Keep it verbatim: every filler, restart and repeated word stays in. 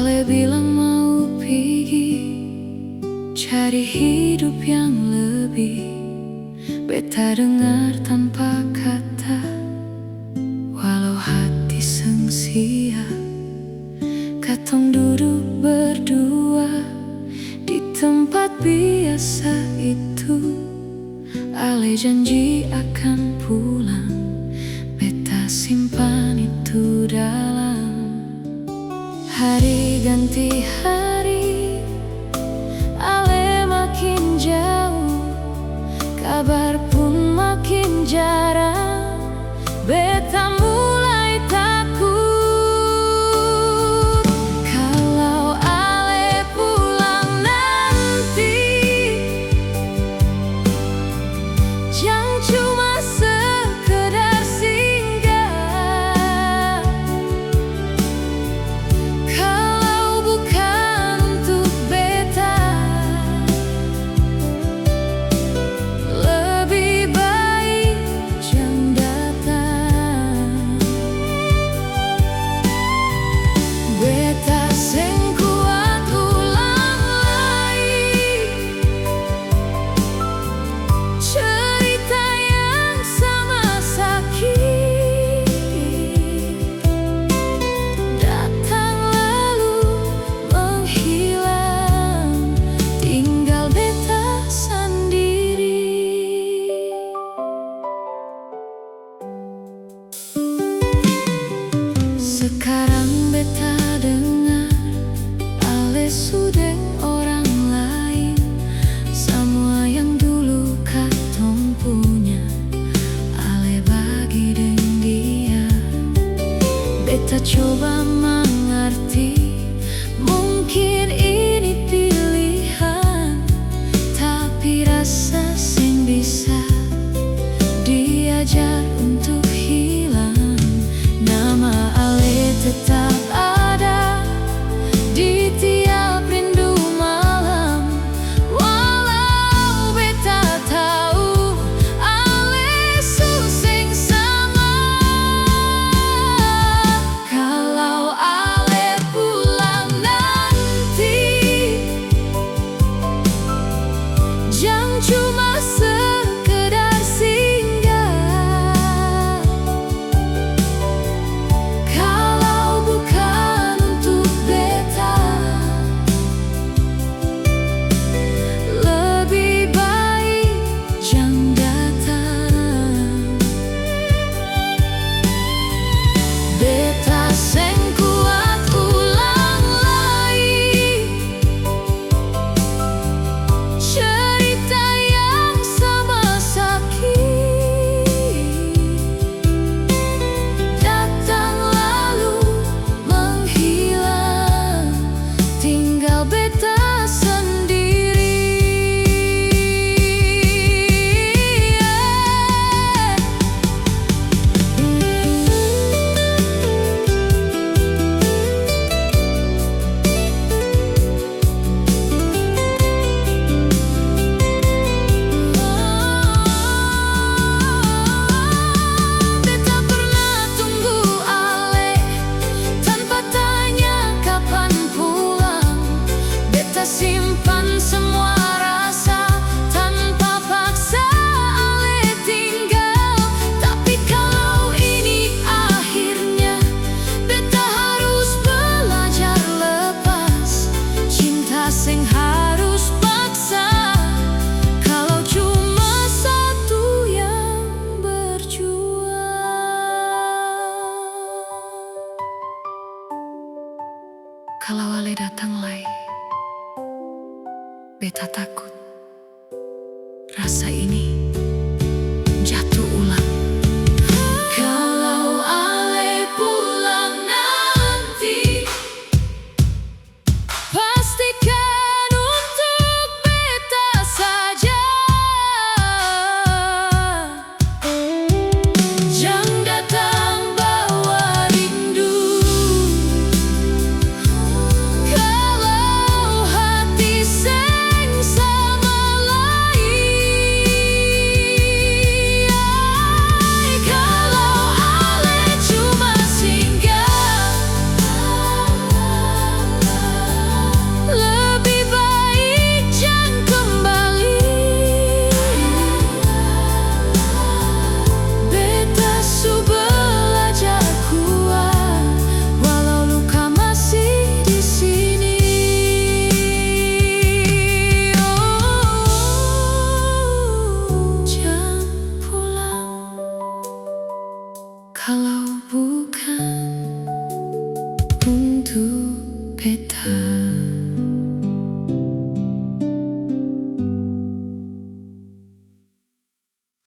Ale bilang mau pigi cari hidup yang lebih. Beta dengar tanpa kata, walau hati seng siap. Katong duduk berdua di tempat biasa itu. Ale janji akan pulang, beta simpan itu dalam. Hari ganti hari, ale makin jauh, kabar pun makin jarang. Beta mulai takut, kalau ale pulang nanti, jang cuma sekedar singgah. Kalau bukan untuk beta, lebih baik jang datang. Beta seng kuat ulang lai cerita yang sama sakit. Datang lalu menghilang, tinggal beta sandiri. Sekarang beta dengar, ale su deng orang lain. Samua yang dulu katong punya, ale bagi deng dia. Beta coba mangarti, mungkin ini pilihan, tapi rasa seng bisa diajar untuk hilang. Nama ale tetap ada di tiap rindu malam. Walau beta tau ale su seng sama. Kalau ale pulang nanti, jang cuma sekedar singgah. Kalau bukan untuk beta, lebih baik jang datang. Beta seng kuat ulang lai cerita yang sama sakit. Datang lalu menghilang, tinggal beta sendiri. Beta pernah tunggu ale tanpa tanya kapan pulang. Beta simpan semua rasa tanpa paksa ale tinggal. Tapi kalau ini akhirnya, beta harus belajar lepas. Cinta seng harus paksa, kalau cuma satu yang berjuang. Kalau ale datang lai, beta takut rasa ini jatuh ulang. Kalau ale pulang nanti, pastikan untuk beta saja. Jang datang bawa rindu. Kalau hati seng sama lai, Untuk peta.